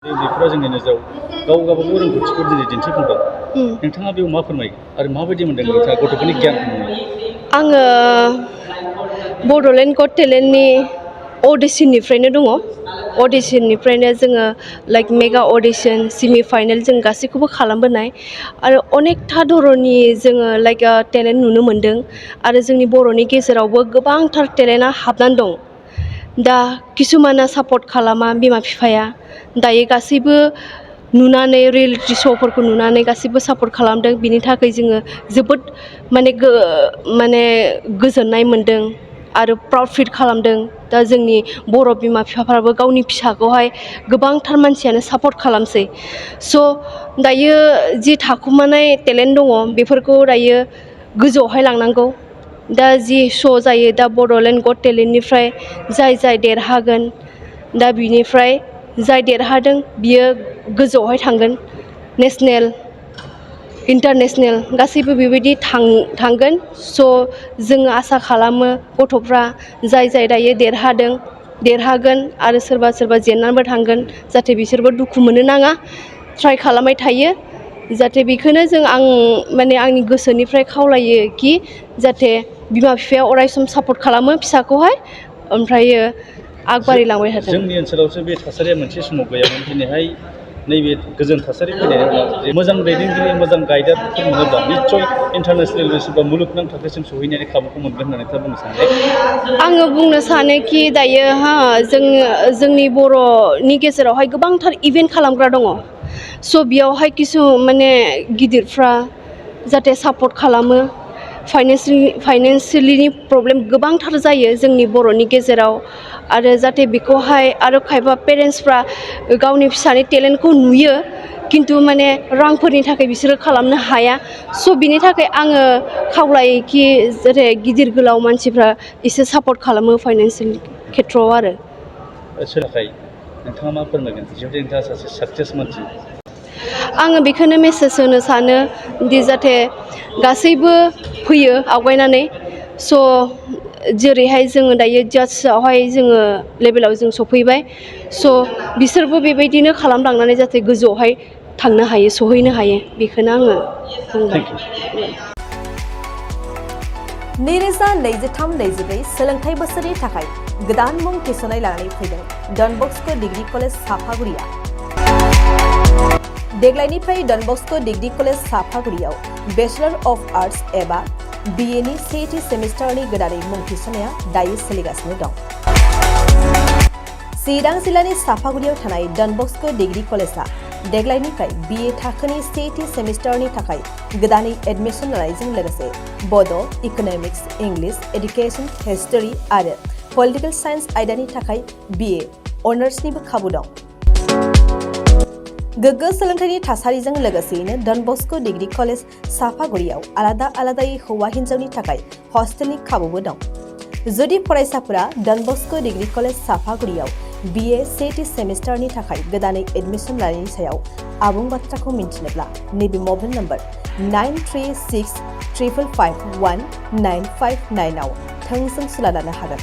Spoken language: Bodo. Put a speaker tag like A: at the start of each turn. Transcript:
A: बेफोरा जोंनि नोजोराव गाव गावबागाव रोंगौथिखौ दिनै दिन्थिफुंदों। नोंथाङा बेयाव मा फोरमायो आरो माबायदि मोनदों नोंथाङा गथ'फोरनि गियानखौ नुनानै?
B: आङो बड'लेण्ड गट टेलेन्टनि अडिशननिफ्रायनो दङ। अडिशननिफ्रायनो जोङो लाइक मेगा अडिशन सेमि फाइनेल जों गासैखौबो खालामबोनाय आरो अनेकथा धरननि जोङो लाइक टेलेन्ट नुनो मोन्दों आरो जोंनि बर'नि गेजेरावबो गोबांथार टेलेन्टआ हाबनानै दं। दा किसुमाना सापर्ट खालामा बिमा बिफाया, दायो गासैबो नुनानै रियेलिटि श'फोरखौ नुनानै गासैबो सापर्ट खालामदों। बिनि थाखाय जोङो जोबोद माने गोजोननाय मोन्दों आरो प्राउड फिल खालामदों। दा जोंनि बर' बिमा बिफाफ्राबो गावनि फिसाखौहाय गोबांथार मानसियानो सापर्ट खालामसै। स' दायो जि थाखुमानाय टेलेन्ट दङ बेफोरखौ दायो गोजौआवहाय लांनांगौ। दा जि श' जायो दा बड'लेण्ड गट टेलेन्टनिफ्राय जाय देरहागोन, दा बिनिफ्राय जाय देरहादों बियो गोजौआवहाय थांगोन। नेसनेल इन्टारनेसनेल गासैबो बेबायदि थांगोन। स' जोङो आसा खालामो गथ'फ्रा जाय दायो देरहागोन आरो सोरबा जेननानैबो थांगोन, जाहाथे बिसोरबो दुखु मोननो नाङा, ट्राइ खालामबाय थायो। जाहाथे बेखौनो आं आंनि गोसोनिफ्राय खावलायो कि जाहाथे बिमा बिफाया अरायसम सापर्ट खालामो फिसाखौहाय, ओमफ्रायो आगबारिलांबाय थाथों।
A: जोंनि ओनसोलावसो बे थासारिया मोनसे समाव गैयामोन। दिनैहाय नैबे गोजोन थासारि फैनायनि उनाव मोजां दैदेनगिरि, मोजां गाइडारफोर मोनोब्ला निस्सय इन्टारनेसनेल बा मुलुगनां थाखोसिम सहैनायनि खाबुखौ मोनगोन होननानै नोंथाङा बुंनो सानो?
B: आङो बुंनो सानोखि दायो जोंनि बर'नि गेजेरावहाय गोबांथार इभेन्ट खालामग्रा दङ। स' बेयावहाय गिदिरफ्रा जाहाथे सापर्ट खालामो। फाइनेन्सियेलि प्रब्लेम गोबांथार जायो जोंनि बर'नि गेजेराव, आरो जाहाथे बेखौहाय आरो खायफा पेरेन्टसफ्रा गावनि फिसानि टेलेन्टखौ नुयो खिन्थु रांफोरनि थाखाय बिसोरो खालामनो हाया। स' बिनि थाखाय आङो खावलायोखि जाहाथे गिदिर गोलाव मानसिफ्रा एसे सापर्ट खालामो फाइनेन्सियेल खेथ्रआव आरो।
A: सोलोंथाइ नोंथाङा मा फोरमायगोन जुदि नोंथाङा सासे साक्सेस मानसि?
B: आङो बेखौनो मेसेज होनो सानो दि जाहाथे गासैबो फैयो आवगायनानै। स' जेरैहाय जोङो दायो जाजआवहाय जोङो लेभेलाव जों सफैबाय। स' बिसोरबो बेबायदिनो खालामलांनानै जाहाथे गोजौआवहाय थांनो हायो, सहैनो हायो, बेखौनो आङो बुंबाय।
C: 2023-24 सोलोंथाइ बोसोरनि थाखाय गोदान मुं थिसननाय लानानै फैदों डन बस्क' डिग्री कलेज साफागुरिया। देग्लायनिफ्राय डन बस्क' डिग्री कलेज साफागुरियाव बेचलर अफ आर्ट्स एबा BA नि सेथि सेमिस्टारनि गोदानै मुं थिसननाया दायो सोलिगासिनो दं। चिरां जिल्लानि साफागुरियाव थानाय डन बस्क' डिग्री कलेजआ देग्लायनिफ्राय BA थाखोनि सेथि सेमिस्टारनि थाखाय गोदानै एडमिसन लानायजों लोगोसे बड', इक'नमिक्स, इंलिश, एडुकेशन, हिस्टरी आरो पलिटिकल साइन्स आयदानि थाखाय BA अनार्सनिबो खाबु दं। गोग्गो सोलोंथाइनि थासारिजों लोगोसेयैनो डन बस्क' डिग्री कलेज साफागुरियाव आलादायै हौवा हिन्जावनि थाखाय हस्टेलनि खाबुबो दं। जुदि फरायसाफोरा डन बस्क' डिग्री कलेज साफागुरियाव BA सेथि सेमिस्टारनि थाखाय गोदानै एडमिसन लानायनि सायाव आबुं बाथ्राखौ मिन्थिनोब्ला नैबे मबाइल नम्बर 9365519559 आव थोंजों सुला लानो हागोन।